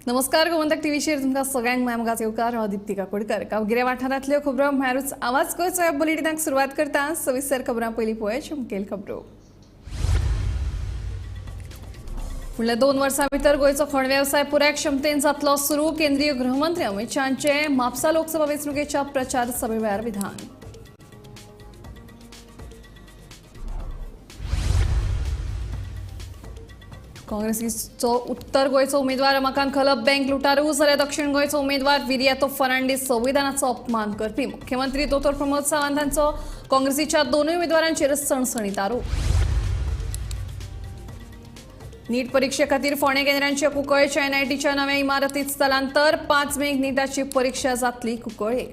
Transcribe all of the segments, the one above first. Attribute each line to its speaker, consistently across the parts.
Speaker 1: नमस्कार, गोमंतक टीव्हीचेर तुमकां सगळ्यांक माय येवकार. हांव दीप्ती काकोडकर. गांवगिऱ्या वाठारांतल्यो खबरो म्हळ्यारूच आवाज गोंयचो ह्या बुलेटिनाक सुरवात करता. सविस्तर खबरां पयलीं पळोवया मुखेल खबरो. फुडल्या 2 वर्सां भितर गोंयचो खण वेवसाय पुराय क्षमतेन जातलो सुरू. केंद्रीय गृहमंत्री अमित शहांचे म्हापसा लोकसभा वेंचणुकेच्या प्रचार सभे वेळार विधान. काँग्रेसीचो उत्तर गोंयचो उमेदवार रमाकांत खलप बँक लुटारू, जाल्यार दक्षिण गोंयचो उमेदवार विरियातो फर्नांडीस संविधानाचो अपमान करपी. मुख्यमंत्री दोतोर प्रमोद सावंत हांचो काँग्रेसीच्या दोनूय उमेदवारांचेर सणसणीत आरोप. नीट परीक्षे खातीर फोंडें केंद्रांच्या कुंकळेच्या एनआयटीच्या नव्या इमारतीत स्थलांतर. 5 मेक नीटाची परीक्षा जातली कुंकळे.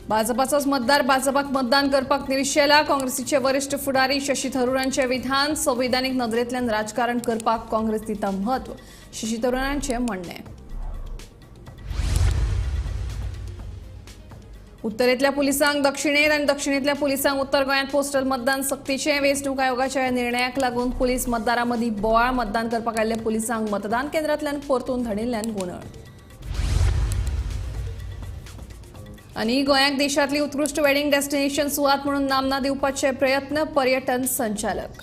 Speaker 1: भाजपाचोच मतदार भाजपाक मतदान करपाक निरशेला. काँग्रेसीचे वरिष्ठ फुडारी शशी थरूरांचे विधान. संविधानीक नदरेंतल्यान राजकारण करपाक काँग्रेस दिता म्हत्व, शशी थरूरांचे म्हणणें. उत्तरेंतल्या पुलिसांक दक्षिणेत आनी दक्षिणेंतल्या पुलिसांक उत्तर गोंयांत पोस्टल मतदान सक्तीचें. वेंचणूक आयोगाच्या ह्या निर्णयाक लागून पुलीस मतदारां मदीं बोवाळ. मतदान करपाक आयिल्ल्या पुलिसांक मतदान केंद्रांतल्यान परतून धाडिल्ल्यान गोंदळ. आनी गोंयाक देशांतली उत्कृश्ट वेडिंग डेस्टिनेशन सुवात म्हणून नामना दिवपाचे प्रयत्न, पर्यटन संचालक.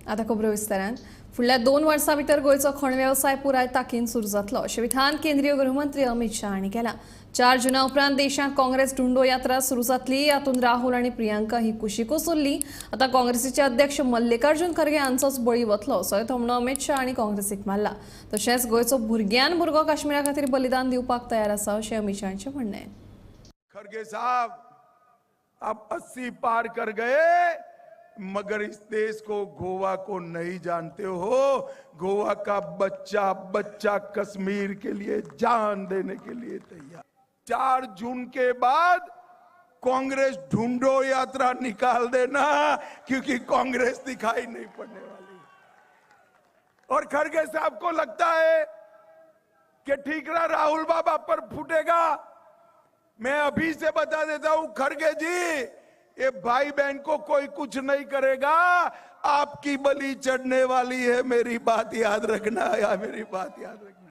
Speaker 1: आता खबरो विस्तारान. फुडल्या 2 वर्सां भितर गोंयचो खण वेवसाय पुराय ताकीन सुरू जातलो अशें विधान केंद्रीय गृहमंत्री अमित शाह हांणी केलां. 4 जुना उपरांत देशांत काँग्रेस ढुंडो यात्रा सुरू जातली. हातूंत राहुल आनी प्रियांका ही कुशीकूच उरली. आतां काँग्रेसीचे अध्यक्ष मल्लिकार्जुन खरगे हांचोच बळी वतलो असोय थोमणो अमित शाह हांणी काँग्रेसीक मारला. तशेंच गोंयचो भुरग्यान भुरगो काश्मीरा खातीर बलिदान दिवपाक तयार आसा अशें अमित शाह हांचें म्हणणें.
Speaker 2: खरगे साहब आप 80 पार कर गए, मगर इस देश को, गोवा को नहीं जानते हो. गोवा का बच्चा बच्चा कश्मीर के लिए जान देने के लिए तैयार. 4 जून के बाद कांग्रेस ढूंढो यात्रा निकाल देना, क्योंकि कांग्रेस दिखाई नहीं पड़ने वाली. और खड़गे साहब को लगता है कि ठीकरा राहुल बाबा पर फूटेगा. मैं अभी से बता देता हूं खड़गे जी, ये भाई बहन को कोई कुछ नहीं करेगा, आपकी बलि चढ़ने वाली है. मेरी बात याद रखना, या मेरी बात याद रखना.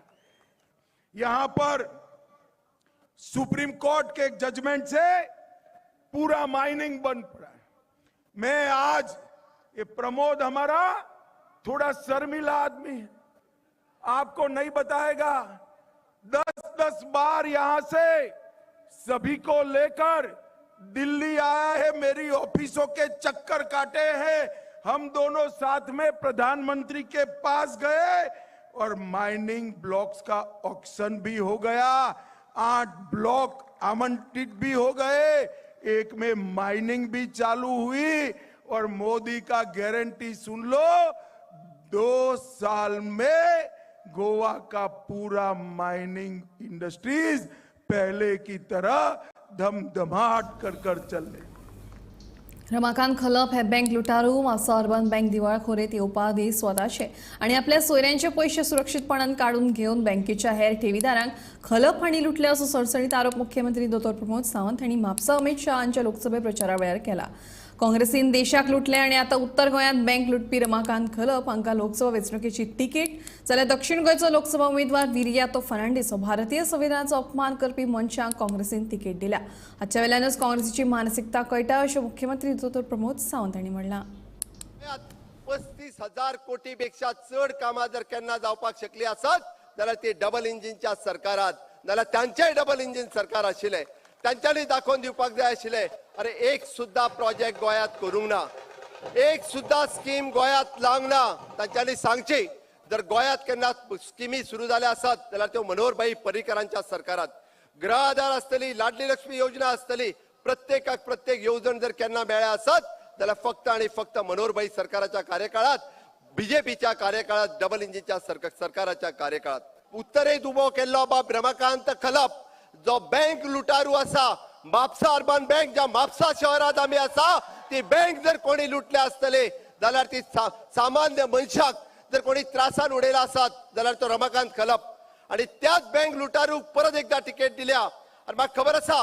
Speaker 2: यहां पर सुप्रीम कोर्ट के एक जजमेंट से पूरा माइनिंग बंद पड़ा है. मैं आज, ये प्रमोद हमारा थोड़ा शर्मिला आदमी है, आपको नहीं बताएगा. 10-10 बार यहां से सभी को लेकर दिल्ली आया है, मेरी ऑफिसों के चक्कर काटे हैं. हम दोनों साथ में प्रधानमंत्री के पास गए और माइनिंग ब्लॉक्स का ऑक्शन भी हो गया. 8 ब्लॉक आवंटित भी हो गए, एक में माइनिंग भी चालू हुई. और मोदी का गारंटी सुन लो, 2 साल में गोवा का पूरा माइनिंग इंडस्ट्रीज पहले की तरह धमधमाट कर कर चलने.
Speaker 1: रमाकांत खलप हे बँक लुटारू म्हापसा अर्बन बँक दिवाळखोरेंत येवपा आदीं स्वताचे आनी आपल्या सोयऱ्यांचे पयशे सुरक्षीतपणान काडून घेवन बँकेच्या हेर ठेवीदारांक खलप हांणी लुटले असो सणसणीत आरोप मुख्यमंत्री दोतोर प्रमोद सावंत हांणी म्हापसा अमित शाह हांच्या लोकसभे प्रचारा वेळार केला. काँग्रेसीन देशाक लुटले आनी आतां उत्तर गोंयांत बँक लुटपी रमाकांत खलप हांकां लोकसभा वेंचणुकेची तिकेट, जाल्यार दक्षिण गोंयचो लोकसभा उमेदवार विरियातो फर्नांडीस हो भारतीय संविधानाचो अपमान करपी मनशांक काँग्रेसीन तिकेट दिल्या. हाच्या वेल्यानूच काँग्रेसीची मानसिकता कळटा अशें मुख्यमंत्री दोतोर प्रमोद सावंत हांणी म्हणलां.
Speaker 3: 35,000 कोटी पेक्षा चड कामां जर केन्ना जावपाक शकली आसत जाल्यार ती डबल इंजिनच्या सरकारात, जाल्यार तांचेय डबल इंजिन सरकार आशिल्लें, तांच्यांनी दाखोवन दिवपाक जाय आशिल्लें. अरे एक सुद्धा प्रोजेक्ट गोंयांत करूंक ना, एक सुद्धा स्कीम गोंयांत लावंक ना. तांच्यांनी सांगची, जर गोंयांत केन्ना स्किमी सुरू जाल्या आसत जाल्यार त्यो मनोहरभाई पर्रीकरांच्या सरकारात. गृह आधार आसतली, लाडली लक्ष्मी योजना आसतली, प्रत्येकाक प्रत्येक येवजण जर केन्ना मेळ्ळ्या आसत जाल्यार फक्त आनी फक्त मनोहरभाई सरकाराच्या कार्यकाळात, बीजेपीच्या कार्यकाळात, डबल इंजिनच्या सरकाराच्या कार्यकाळात. उत्तरेत उबो केल्लो बाब रमाकांत खलप जो बँक लुटारू आसा, म्हापसा अर्बन बँक ज्या म्हापसा शहरांत आमी आसा ती बँक जर कोणी लुटल्या आसतली जाल्यार ती सामान्य मनशाक जर कोणी त्रासान उडयला आसत जाल्यार तो रमाकांत खलप. आणि त्याच बँक लुटारूक परत एकदा तिकेट दिल्या. आनी म्हाका खबर आसा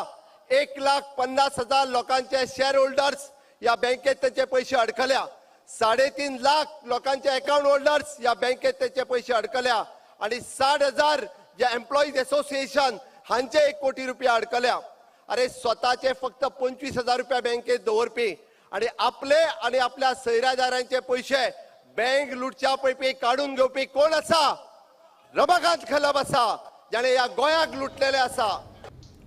Speaker 3: 1,50,000 लोकांचे शेअर होल्डर्स या बँकेत त्यांचे पैसे अडकल्या, 3.5 लाख लोकांचे अकाउंट होल्डर्स या बँकेत त्यांचे पैसे अडकल्या आणि 60,000 जे एम्प्लॉईज असोसिएशन हांचे 1 कोटी रुपया अडकल्या. अरे स्वतःचे फक्त 25,000 रुपया बँकेत दवरपी आणि आपले आणि आपल्या सैरादारांचे पैसे बँक लुटच्या पैकी काढून घेवपी कोण आसा? रमाकांत खलप आसा, जाणे ह्या गोंयाक लुटलेले आसा.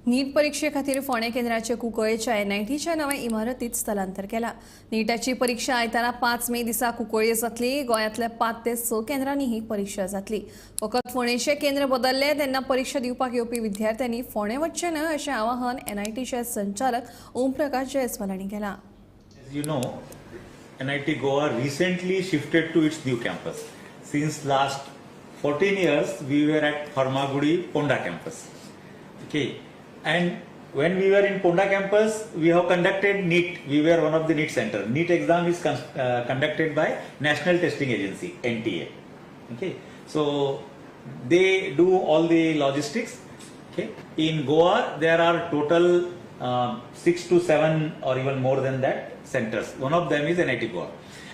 Speaker 1: नीट परीक्षे खातीर फोंडें केंद्राचे कुंकळेच्या एनआयटीच्या नव्या इमारतीत स्थलांतर केला. नीटाची परीक्षा आयतारा 5 मे दिसा कुंकळये जातली. गोंयांतल्या 5 ते 6 केंद्रांनी ही परीक्षा जातली. फकत फोंडेचे केंद्र बदलले तेन्ना परीक्षा दिवपाक येवपी विद्यार्थ्यांनी फोंडें वचचें न्हय अशें आवाहन एनआयटीचे संचालक ओमप्रकाश जयस्वाल हांणी केलां.
Speaker 4: As you know, NIT Goa recently shifted to its new campus. Since last 14 years, we were at Farmagudi Ponda campus. Okay. And when we were in Ponda campus, we have conducted NEET. We were one of the NEET center. NEET exam is conducted by National Testing Agency, NTA. Okay, so they do all the logistics. Okay, in Goa there are total 6 to 7 or even more than that centers. One of them is NIT Goa.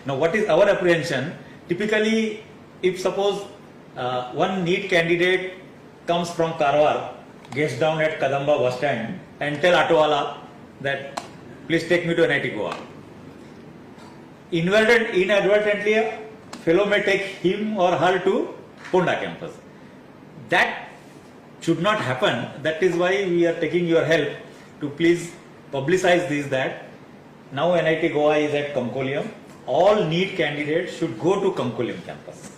Speaker 4: Now, what is our apprehension? Typically, if suppose one NEET candidate comes from Karwar, gets down at Kadamba bus stand and tell Autowala that please take me to NIT Goa. Inadvertently, a fellow may take him or her to Ponda campus. That should not happen. That is why we are taking your help to please publicize this, that now NIT Goa is at Cuncolim. All NEET candidates should go to Cuncolim campus.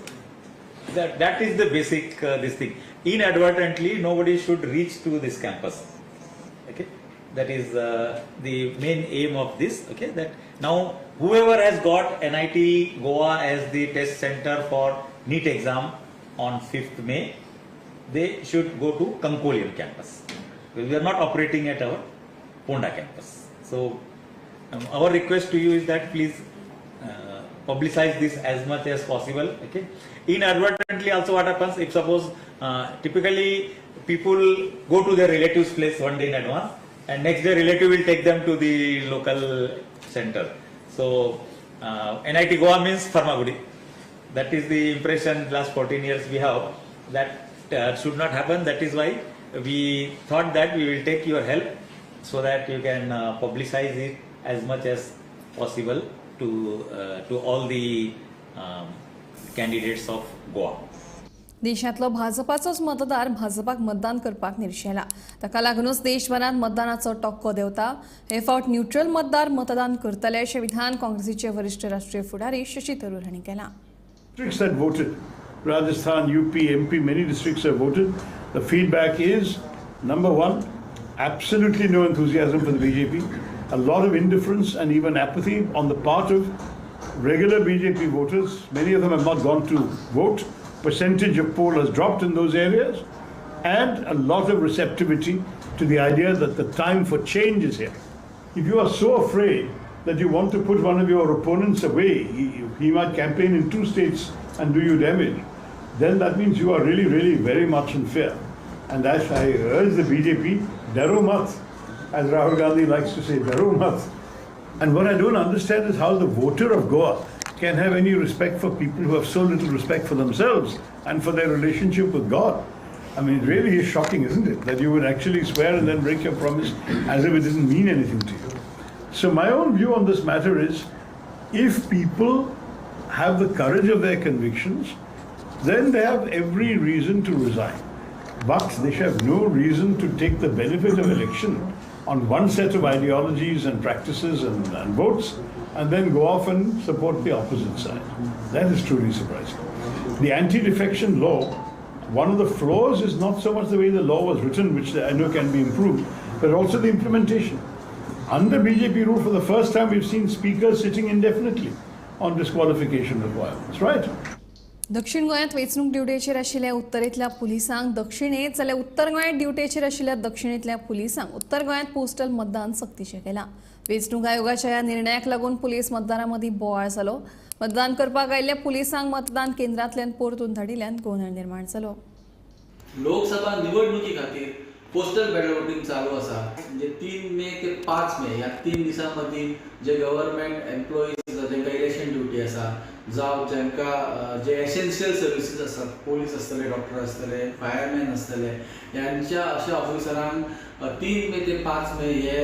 Speaker 4: That is the basic this thing. Inadvertently, nobody should reach to this campus. Okay, that is the main aim of this. Okay, that now whoever has got NIT Goa as the test center for NEET exam on 5th May, they should go to Cuncolim campus. We are not operating at our Ponda campus. So our request to you is that please publicize this as much as possible. Okay. Inadvertently also what happens, if suppose typically people go to their relative's place one day in advance and next day relative will take them to the local center. So NIT Goa means Farmagudi. That is the impression last 14 years we have. That should not happen. That is why we thought that we will take your help so that you can publicize it as much as possible to all the candidates of Goa.
Speaker 1: देशांतलो भाजपाचोच मतदार भाजपाक मतदान करपाक निर्शेला. ताका लागूनच देशभरांत मतदानाचो टक्को देंवता. हे फावट न्यूट्रल मतदार मतदान करतले अशें विधान काँग्रेसीचे वरिश्ठ राष्ट्रीय फुडारी शशी थरूर हांणी केलां.
Speaker 5: Districts that voted, Rajasthan, UP, MP, many districts have voted. The feedback is, number one, absolutely no enthusiasm for the BJP, a lot of indifference and even apathy on the part of regular BJP voters. Many of them have not gone to vote. Percentage of poll has dropped in those areas, and a lot of receptivity to the idea that the time for change is here. If you are so afraid that you want to put one of your opponents away, he might campaign in 2 states and do you damage, then that means you are really, really very much in fear. And that's, I urge the BJP, daro mat, as Rahul Gandhi likes to say, daro mat. And what I don't understand is how the voter of Goa can have any respect for people who have so little respect for themselves and for their relationship with God. I mean, it really is shocking, isn't it? That you would actually swear and then break your promise as if it didn't mean anything to you. So my own view on this matter is, if people have the courage of their convictions, then they have every reason to resign. But they should have no reason to take the benefit of election on one set of ideologies and practices and votes, and then go off and support the opposite side. That is truly surprising. The anti-defection law, one of the flaws is not so much the way the law was written, which I know can be improved, but also the implementation. Under BJP rule, for the first time, we've seen speakers sitting indefinitely on disqualification requirements, right?
Speaker 1: दक्षिण गोंयांत वेंचणूक ड्युटेचेर आशिल्ल्या उत्तरेंतल्या पुलिसांक दक्षिणेंत जाल्यार उत्तर गोंयांत ड्युटेचेर आशिल्ल्या दक्षिणेंतल्या पुलिसांक उत्तर गोंयांत पोस्टल मतदान सक्तीचें केलां. वेंचणूक आयोगाच्या ह्या निर्णयाक लागून पुलीस मतदारां मदीं बोवाळ जालो. मतदान करपाक आयिल्ल्या पुलिसांक मतदान केंद्रांतल्यान परतून धाडिल्ल्यान गोंदळ निर्माण जालो.
Speaker 6: लोकसभा निवडणुकी खातीर पोस्टल बॅलेट वोटींग चालू आसा. म्हणजे 3 मे ते 5 मे ह्या 3 दिसां मदीं जे गव्हर्मेंट एम्प्लॉईज आसा, जेंकां इलेक्शन ड्युटी आसा, जावं जेंकां जे एसेन्शियल सर्विसीस आसात, पोलीस आसतले, डॉक्टर आसतले, फायरमॅन आसतले, ह्यांच्या अशा ऑफिसरांक 3 मे ते 5 मे हे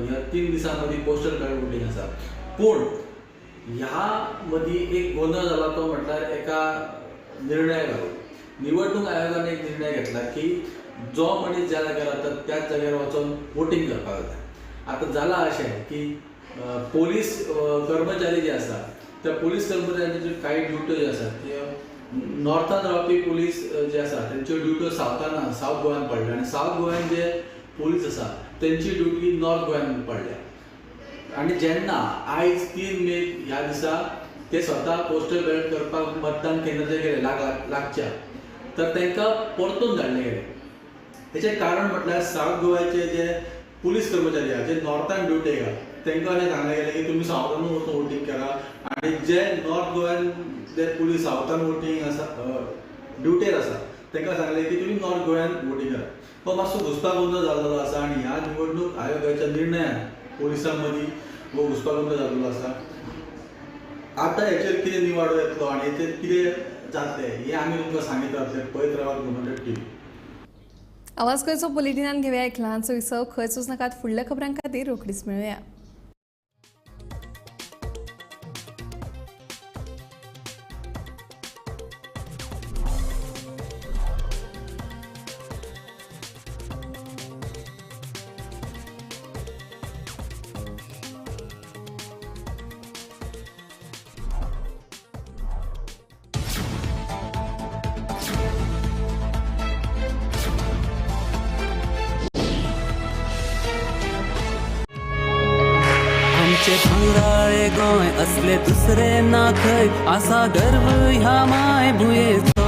Speaker 6: ह्या 3 दिसां मदीं पोस्टल बॅलेट वोटींग आसा. पूण ह्या मदीं एक गोंदळ जाला तो म्हटल्यार एका निर्णयाक लागून निवडणूक आयोगान एक निर्णय घेतला की जो मनीस ज्या जाग्यार वता त्याच जाग्यार वचून वोटींग करपाक जाय. आतां जालां अशें की पोलीस कर्मचारी जे आसा त्या पोलीस कर्मचाऱ्यांच्यो कांय ड्युट्यो ज्यो आसात त्यो नॉर्थान रावपी पोलीस जे आसा तेंच्यो ड्युट्यो सावथान, सावथ गोव्यान पडल्या आनी सावथ गोव्यान जे पोलीस आसा तेंची ड्युटी नॉर्थ गोव्यान पडल्या. आनी जेन्ना आयज 3 मे ह्या दिसा ते स्वता पोस्टल बॅलेट करपाक मतदान केंद्राचेर गेले लागच्या, तर तांकां परतून धाडले गेले. हेचें कारण म्हटल्यार सावथ गोव्याचे जे पुलीस कर्मचारी आहा, जे नॉर्थान ड्युटेक आहा, तांकां अशें सांगलें गेलें की तुमी सावथानूच वचून वोटींग करा आनी जे नॉर्थ गोव्यान जे पुलीस सावथान वोटींग आसा, ड्युटेर आसा, तांकां सांगलें की तुमी नॉर्थ गोव्यान वोटींग करा. हो मातसो घुस्पागोंदळ जाल्लो आसा आनी ह्या निवडणूक आयोगाच्या निर्णयान पुलिसां मदीं हो घुस्पागोंदळ जाल्लो आसा. आतां हेचेर कितें निवाडो येतलो आनी हेचेर कितें जातलें हें आमी तुमकां सांगीत रावतले. पळयत रावात गोमंतक टीव्ही.
Speaker 1: आवाज खंयचो बुलेटिनान घेवया एक ल्हानसो विसव. खंयच नाकात, फुडल्या खबरां खातीर रोखडीच मेळुया.
Speaker 7: भांगराळे गोंय असले दुसरे ना खंय, आसा गर्व ह्या माय भुंयेचो.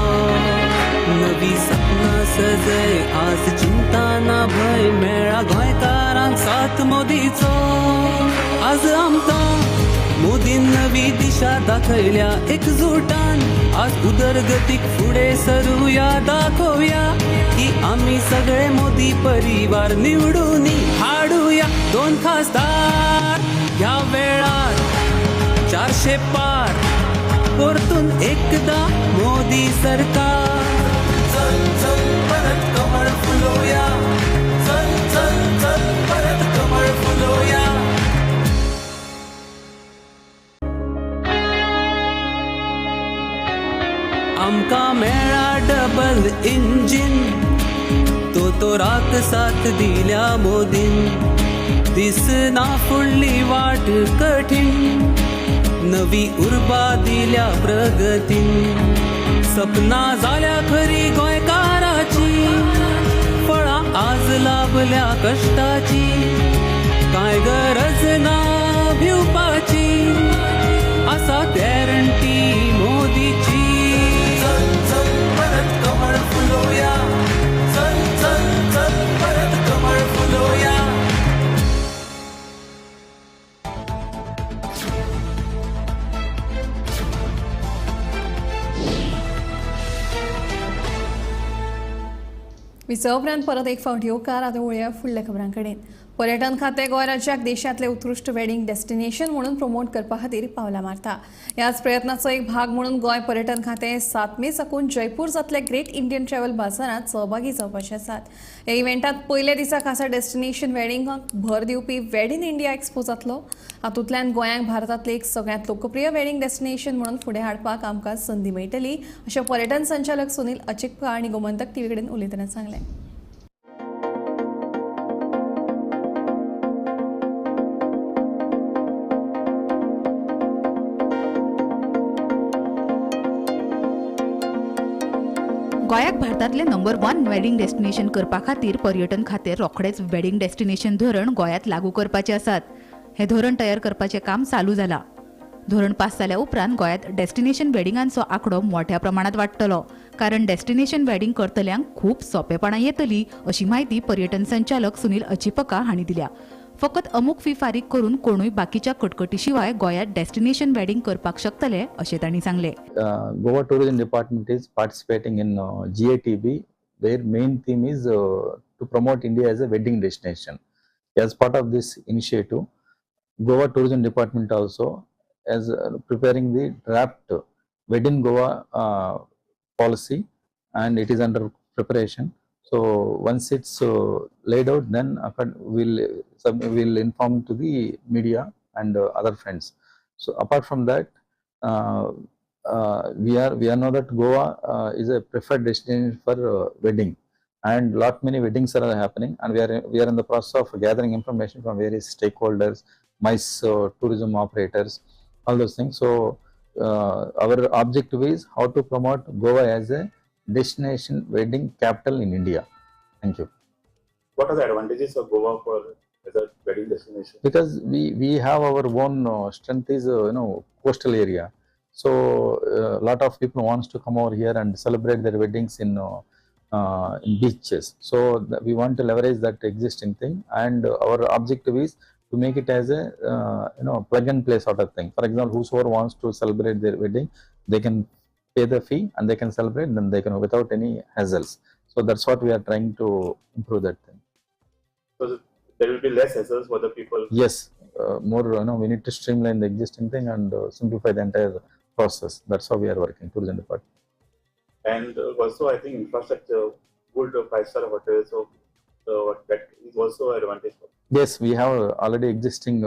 Speaker 7: नवी सपनां सजय आज चिंता ना भंय, मेळ्ळा गोंयकारांक साथ मोदीचो. आज आमकां मोदीन नवी दिशा दाखयल्या एकजुटान, आज उदरगतीक फुडें सरुया, दाखोवया की आमी सगळे मोदी परिवार निवडून हाडुया 2 खासदार. ह्या वेळार 400 पार परतून एकदा मोदी सरकार. चल चल परत कमळ फुलोया, चल चल चल परत कमळ फुलोया. आमकां मेळ्ळा डबल इंजिन, तो तो रात साथ दिल्या मोदीन. दिसना फुडली वाट कठीण, नवी उर्बा दिल्या प्रगतीन. सपना जाल्या खरी गोंयकाराची, फळां आज लाभल्या कश्टाची. कांय गरज ना भिवपाची, आसा गॅरंटी मोदीची. चल चल परत कमळ फुलोया, चल चल चल परत कमळ फुलोया.
Speaker 1: विसव उपरांत परत एक फावट येवकार. आतां वळया फुडल्या खबरां कडेन. पर्यटन खातें गोंय राज्याक देशांतलें उत्कृश्ट वेडिंग डेस्टिनेशन म्हणून प्रमोट करपा खातीर पावलां मारता. ह्याच प्रयत्नाचो एक भाग म्हणून गोंय पर्यटन खातें 7 मे साकून जयपूर जातले ग्रेट इंडियन ट्रॅव्हल बाजारांत सहभागी जावपाचे आसात. ह्या इव्हेंटांत पयल्या दिसा खासा डेस्टिनेशन वेडिंगाक भर दिवपी वेड इन इंडिया एक्सपो जातलो. हातूंतल्यान गोंयांक भारतांतलें एक सगळ्यांत लोकप्रिय वेडिंग डेस्टिनेशन म्हणून फुडें हाडपाक आमकां संदी मेळटली, अशें पर्यटन संचालक सुनील अचिप्पा आनी गोमंतक टीव्ही कडेन उलयतना सांगलें.
Speaker 8: गोंयाक भारतांतलें नंबर 1 वेडिंग डेस्टिनेशन करपा खातीर पर्यटन खातें रोखडेंच वेडिंग डेस्टिनेशन धोरण गोंयांत लागू करपाचें आसात. हें धोरण तयार करपाचें काम चालू जालां. धोरण पास जाल्या उपरांत गोंयांत डेस्टिनेशन वेडिंगांचो आंकडो मोठ्या प्रमाणांत वाडटलो, कारण डेस्टिनेशन वेडिंग करतल्यांक खूब सोंपेपणां येतली, अशी म्हायती पर्यटन संचालक सुनील अचिपका हांणी दिल्या. फकत अमूक फी फारीक करून कोणूय बाकीच्या कटकटी शिवाय गोंयांत डेस्टिनेशन वेडिंग करपाक शकतले, अशें तांणी सांगलें.
Speaker 9: Goa tourism department is participating in GATB Their main theme is to promote India as a wedding destination. As part of this initiative, Goa Tourism Department also is preparing the draft Wedding Goa policy, and it is under preparation. So once it's laid out, then we'll inform to the media and other friends. So apart from that, we are know that Goa is a preferred destination for wedding, and lot many weddings are happening, and we are in the process of gathering information from various stakeholders, MICE, tourism operators, all those things. So our objective is how to promote Goa as a destination wedding capital in India. Thank you.
Speaker 10: What are the advantages of Goa for as a wedding destination?
Speaker 9: Because we have our own strength is coastal area. So a lot of people wants to come over here and celebrate their weddings in beaches. So we want to leverage that existing thing, and our objective is to make it as a plug and play sort of thing. For example, whosoever wants to celebrate their wedding, they can pay the fee and they can celebrate, then they can without any hassles. So that's what we are trying to improve that thing.
Speaker 10: So there will be less hassles for the people.
Speaker 9: Yes, more. We need to streamline the existing thing and simplify the entire process. That's how we are working, tourism department.
Speaker 10: And also, I think infrastructure, good 5-star hotels, so that is also an advantage.
Speaker 9: Yes, we have already existing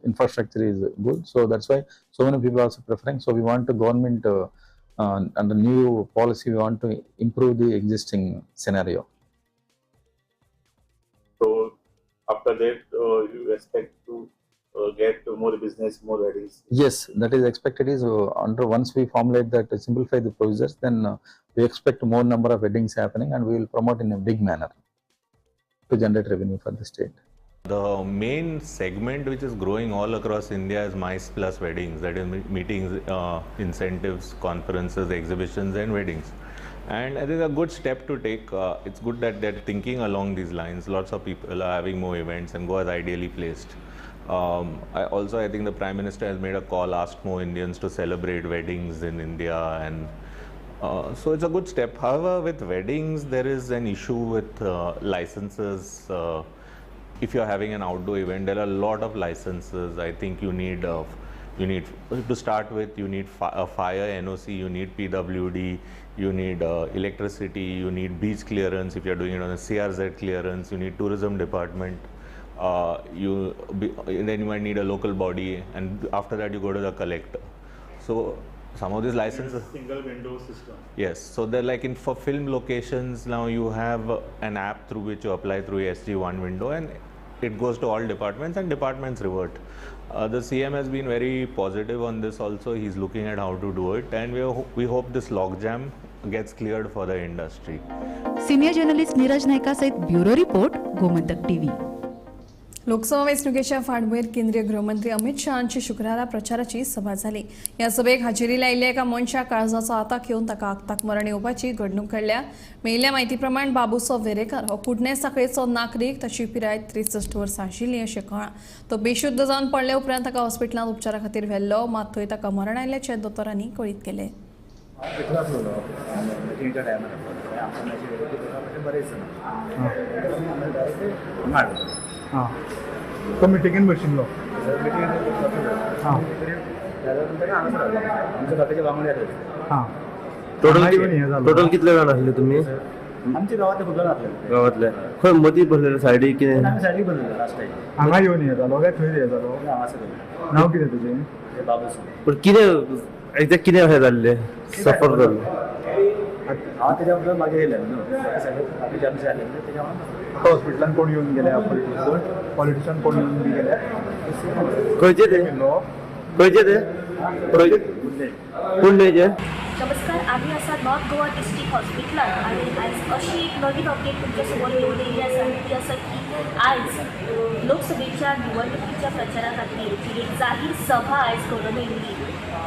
Speaker 9: infrastructure is good, so that's why so many people are also preferring. So we want the government and the new policy, we want to improve the existing scenario.
Speaker 10: So after that, you expect to get more business, more weddings?
Speaker 9: Yes, that is expected. Is under once we formulate that, simplify the procedures, then we expect more number of weddings happening, and we will promote in a big manner to generate revenue for the state.
Speaker 11: The main segment which is growing all across India is MICE plus weddings, that is meetings, incentives, conferences, exhibitions and weddings. And it is a good step to take. It's good that they're thinking along these lines. Lots of people are having more events and Goa is ideally placed. I think the Prime Minister has made a call, asked more Indians to celebrate weddings in India, and so it's a good step. However, with weddings, there is an issue with licenses. If you're having an outdoor event, there are a lot of licenses. I think you need to start with, you need a fire NOC, you need PWD, you need electricity, you need beach clearance if you're doing it on a CRZ clearance, you need tourism department. Then you might need a local body, and after that you go to the collector. So some of these licenses,
Speaker 10: single window system.
Speaker 11: Yes, so they're like in for film locations now you have an app through which you apply through SG One window, and it goes to all departments and departments revert. The CM has been very positive on this also. He's looking at how to do it, and we hope this logjam gets cleared for the industry.
Speaker 8: Senior journalist Neeraj Naika सहित bureau report, Gomantak TV.
Speaker 1: Lok Sabha वेंचणुकेच्या फाटभुंयेर केंद्रीय गृहमंत्री अमित शहांची शुक्रारा प्रचाराची सभा जाली. ह्या सभेक हाजेरी लायिल्ल्या एका मनशाक काळजाचो आताक येवन ताका आक्ताक मरण येवपाची घडणूक घडल्या. मेळिल्ल्या म्हायती प्रमाण बाबूसो वेरेकर हो कुडणे साखळेचो नागरीक, ताची पिराय 63 वर्सां आशिल्ली अशें कळ्ळां. तो बेशुद्ध जावन पडले उपरांत ताका हॉस्पिटलांत उपचारा खातीर व्हेल्लो, मात थंय ताका मरण आयिल्ल्याचें दोतोरांनी कळीत केलें.
Speaker 12: तो मिटिंगेन बशिल्लो.
Speaker 13: टोटल कितले जाण आसले तुमी?
Speaker 12: आमच्या गांवांतले खूब जाण आसले.
Speaker 13: गांवांतले खंय मदीं भरलेले सायडी कितें?
Speaker 12: आमी सायडीक भरलेले लास्ट टायम. हांगा येवन हें जालो काय थंय हें जालो? हांगासर. नांव कितें तुजें? बाबूसो.
Speaker 13: पूण कितें एक्झॅक्ट कितें अशें जाल्लें सफर जाल्लें?
Speaker 12: हांव तेज्या उपरांत मागीर येयलें न्हू बाकीचे आमचे जाले तेज्या वांगडा. हॉस्पिटलान कोण येवन गेले? पॉलिटिशन कोण येवन बी गेले?
Speaker 13: खंयचे ते? खंयचे ते? कुंडेचे?
Speaker 14: नमस्कार, आमी आसा नॉर्थ गोवा डिस्ट्रिक्ट हॉस्पिटलान आनी आयज अशी एक नवीन अपडेट तुमच्या समोर घेवन येयल्ली आसा ती आसा की आयज लोकसभेच्या निवडणुकीच्या प्रचारा खातीर जी एक जाहीर सभा आयज घडोवन येयल्ली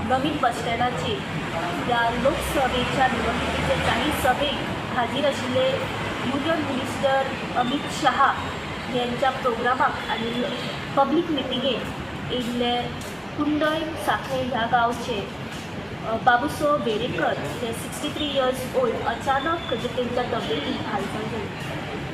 Speaker 14: नवीन बस स्टँडाचेर, ह्या लोकसभेच्या निवडणुकीच्या जाहीर सभेक हाजीर आशिल्ले युनियन मिनिस्टर अमित शहा यांच्या प्रोग्रामाक आनी पब्लीक मिटिंगेक येयल्ले कुंडय साखळे ह्या गांवचे बाबूसो वेरेकर ते 63 इयर्स ओल्ड अचानक तेंच्या तब्येतीक हालचाल जाली,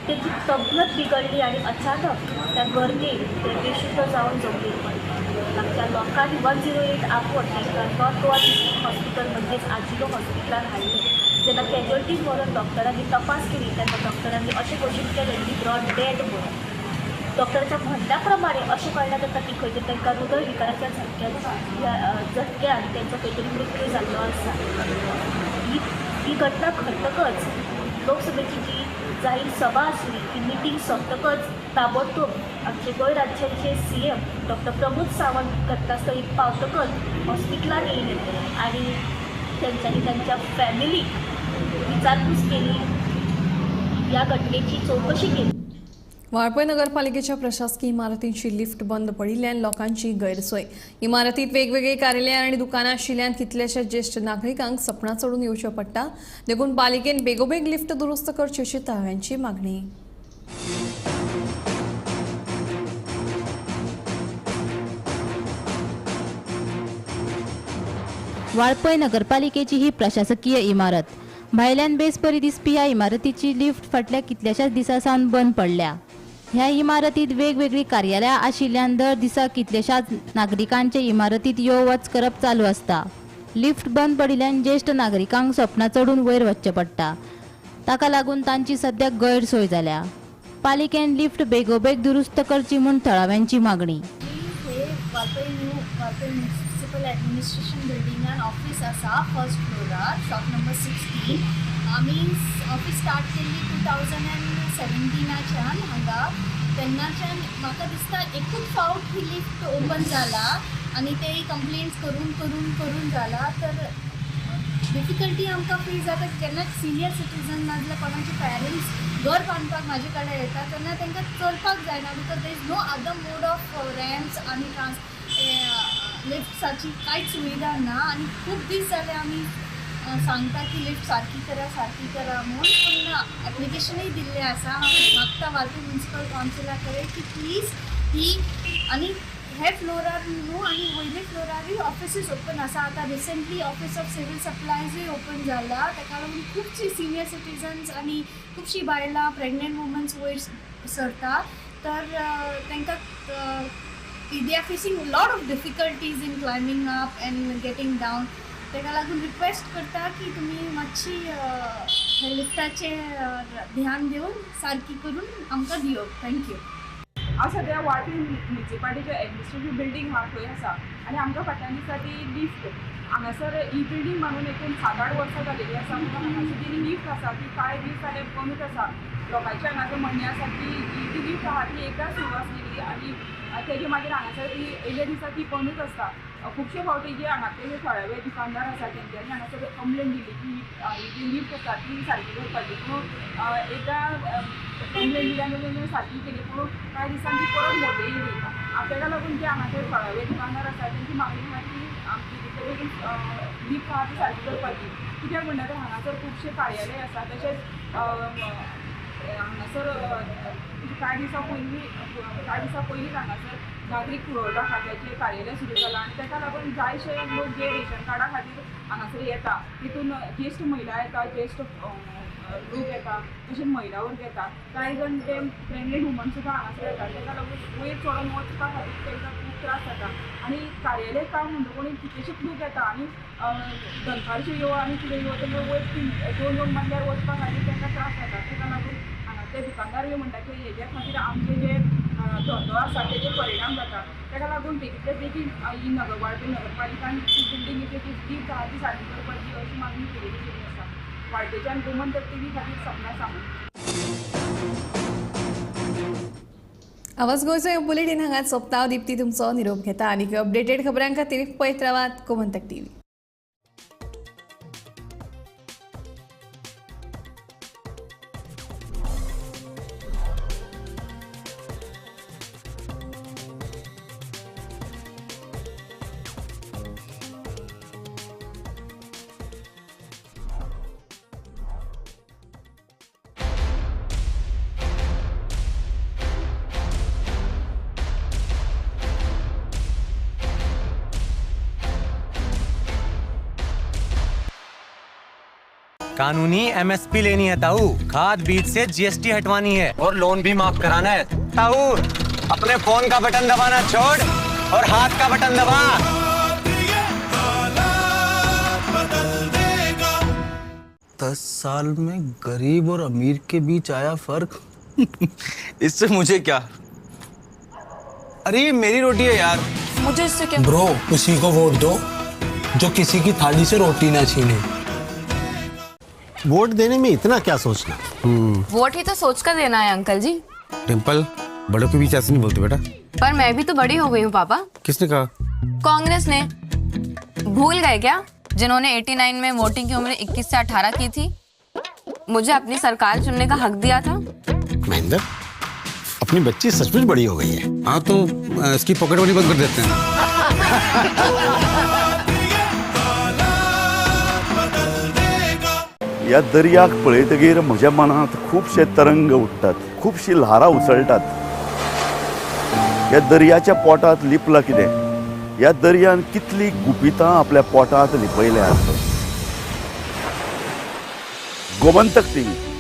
Speaker 14: तेंची तब्यत बिगडली आनी अचानक त्या गर्देन ते बेशुद्ध जावन जमनीर पडले. लागच्या लोकांनी 108 आपोवन तांकां नॉर्थ गोवा डिस्ट्रिक्ट हॉस्पिटल म्हणजेच आजिलो हॉस्पिटलान हाडले. जेन्ना कॅज्युअल्टीन व्हरून डॉक्टरांनी तपास केली तेन्ना डॉक्टरांनी अशें घोशीत केलें की ब्रॉड डेड म्हणून. डॉक्टराच्या म्हणण्या प्रमाणे अशें कळ्ळें जाता की खंय तरी तांकां हृदय विकाराच्या झटक्यान तांचो खंय तरी मृत्यू जाल्लो आसा. ही घटना घडटकच लोकसभेची जी जाहीर सभा आसली ती मिटींग सोंपतकच ताबडतोब आमचे गोंय राज्याचे CM doctor Pramod Sawant घटनास्थळी पावतकच हॉस्पिटलान येयले आनी तेंच्यांनी तांच्या फॅमिलीक विचारपूस केली, ह्या घटनेची चवकशी केली.
Speaker 1: वाळपय नगरपालिकेच्या प्रशासकीय इमारतींची लिफ्ट बंद पडिल्ल्यान लोकांची गैरसोय. इमारतीत वेगवेगळी कार्यालयां आनी दुकानां आशिल्ल्यान कितल्याशाच ज्येश्ठ नागरिकांक सपनां चडून येवचें पडटा, देखून पालिकेन बेगोबेग लिफ्ट दुरुस्त करची अशी थळाव्यांची मागणी.
Speaker 8: वाळपय नगरपालिकेची ही प्रशासकीय इमारत भायल्यान बेस बरी दिसपी ह्या इमारतीची लिफ्ट फाटल्या कितल्याशाच दिसां सावन बंद पडल्या. ह्या इमारतीत वेगवेगळी कार्यालयां आशिल्ल्यान दर दिसा कितल्याशाच नागरिकांचे इमारतीत यो वच करप चालू आसता. लिफ्ट बंद पडिल्ल्यान ज्येश्ठ नागरिकांक सपनां चडून वयर वचचें पडटा, ताका लागून तांची सद्या गैरसोय जाल्या. पालिकेन लिफ्ट बेगोबेग दुरुस्त करची म्हूण थळाव्यांची मागणी.
Speaker 15: हे Valpoi new Valpoi municipal administration बिल्डिंगान ऑफिस आसा, फर्स्ट फ्लोरार, शॉप नंबर 16. आमी ऑफिस स्टार्ट केल्ली 2017च्यान हांगा. तेन्नाच्यान म्हाका दिसता एकूच फावट ही लिफ्ट ओपन जाला आनी तेय कंप्लेंट्स करून करून करून जाला. तर डिफिकल्टी आमकां फील जाता जेन्ना सिनियर सिटीजन नाजाल्यार कोणाचे पेरंट्स घर बांदपाक म्हाजे कडेन येता तेन्ना तांकां चलपाक जायना, because there is no other mode of ramps आनी ट्रान्स लिफ्ट्साची कांयच सुविधा ना. आनी खूब दीस जाले आमी सांगता की लिफ्ट सारकी करा सारकी करा म्हूण, पूण एप्लिकेशनूय दिल्लें आसा. हांव मागता वाळपय म्युनिसिपल कावन्सिला कडेन की प्लीज ही आनी हे फ्लोरार न्हू आनी वयले फ्लोरारूय ऑफिसीस ओपन आसा. आतां रिसंटली ऑफिस ऑफ सिवील सप्लायजूय ओपन जाला, ताका लागून खुबशीं सिनियर सिटीजन्स आनी खुबशीं बायलां प्रेग्नंट वुमन्स वयर सरता, तर तांकां they are facing lot of difficulties in climbing up and getting down. ताका लागून रिक्वेस्ट करता की तुमी मातशी लिफ्टाचें ध्यान दिवन सारकी करून आमकां दिवप. Thank you.
Speaker 16: हांव सद्या वाळपय म्युनिसिपालिटीच्या एडमिनिस्ट्रेटीव बिल्डींग आहा थंय आसा आनी आमकां फाटल्यान दिसता ती लिफ्ट. हांगासर ही बिल्डींग बांदून एकूण 7-8 वर्सां जालेली आसा, म्हणून हांगासर जी लिफ्ट आसा ती कांय दीस जाले बंदूच आसा. लोकांचें हांगासर म्हणणें आसा की ही जी लिफ्ट आहा ती एकदां सुरू आसलेली आनी तेजे मागीर हांगासर ती येयल्या दिसा ती बंदूच आसता. खुबशे फावटी जे हांगासर जे थळावे दुकानदार आसा तेंच्यांनी हांगासर कंप्लेन दिली की ही जी लिफ्ट आसा ती सारकी करपाची, पूण एकदां कंप्लेन दिल्या नंतर सारकी केली पूण कांय दिसांनी ती परत मोडली येयली. ताका लागून जे हांगासर थळावे दुकानदार आसा तेंची मागणी आहा की आमची जितले बेगीन लिफ्ट आहा ती सारकी करपाची. कित्याक म्हणटा तर हांगासर खुबशे कार्यालय आसा, तशेंच हांगासर कांय दिसां पयलींच हांगासर नागरीक पुरवठा खात्याचें कार्यालय सुरू जालां आनी ताका लागून जायशे लोक जे रेशन कार्डा खातीर हांगासर येता तितून ज्येश्ठ महिला येता, ज्येश्ठ लोक येता, तशेंच महिला वर्ग येता, कांय जाण ते प्रेग्नंट वुमन सुद्दां हांगासर येता. ताका लागून वयर चडोन वचपा खातीर तांकां खूब त्रास जाता आनी कार्यालय काम म्हणटकूच कितलेशेच लोक येता आनी दनपारच्यो यो आनी कितें यो तेन्ना वयर 2-2 मजल्यार वचपा खातीर तांकां त्रास जाता. ताका लागून हांगासर दुकानदारूय म्हणटा की हेज्या खातीर आमचे जे धंदो आसा तेजेर परिणाम जाता. ताका लागून बेगींतल्या बेगीन ही वाळपय नगरपालिकान ती बिल्डिंगेची जी लिफ्ट आहा ती सारकी करपाची अशी मागणी केलेली गेली आसा. वाळपयच्यान गोमंतक टीव्ही खातीर सपना सावंत.
Speaker 1: आवाज गोंयचो बुलेटीन हांगा सोंपता. दीप्ती तुमचो निरोप घेता आनी अपडेटेड खबरां खातीर पळयत रावात गोमंतक टीव्ही.
Speaker 17: कानूनी एमएसपी लेनी है ताऊ, खाद बीज से जीएसटी हटवानी है और लोन भी माफ कराना है। ताऊ अपने फोन का बटन दबाना छोड़ और हाथ का बटन दबा।
Speaker 18: 10 साल में गरीब और अमीर के बीच आया फर्क। इससे मुझे क्या? अरे ये मेरी रोटी है यार।
Speaker 19: मुझे इससे क्या?
Speaker 20: ब्रो उसी को वोट दो जो किसी की थाली से रोटी ना छीने।
Speaker 21: वोट देने में इतना क्या सोचना?
Speaker 19: वोट ही तो सोच कर देना है अंकल जी।
Speaker 21: डिम्पल, बड़ों के बीच ऐसे नहीं बोलते बेटा।
Speaker 19: पर मैं भी तो बड़ी हो गई हूँ पापा।
Speaker 21: किसने कहा?
Speaker 19: कांग्रेस ने। भूल गए क्या, जिन्होंने 89 में वोटिंग की उम्र 21 से 18 की थी, मुझे अपनी सरकार चुनने का हक दिया था।
Speaker 21: महेंद्र, अपनी बच्ची सचमुच बड़ी हो गई है।
Speaker 22: हाँ तो इसकी पॉकेट मनी बंद कर देते हैं।
Speaker 23: ह्या दर्याक पळयतगीर म्हज्या मनांत खुबशे तरंग उठ्ठात, खुबशीं ल्हारां उसळटात। ह्या दर्याच्या पोटांत लिपलां कितें? ह्या दर्यान कितलीं गुपितां आपल्या पोटांत लिपयल्यांत। गोमंतक टीव्ही।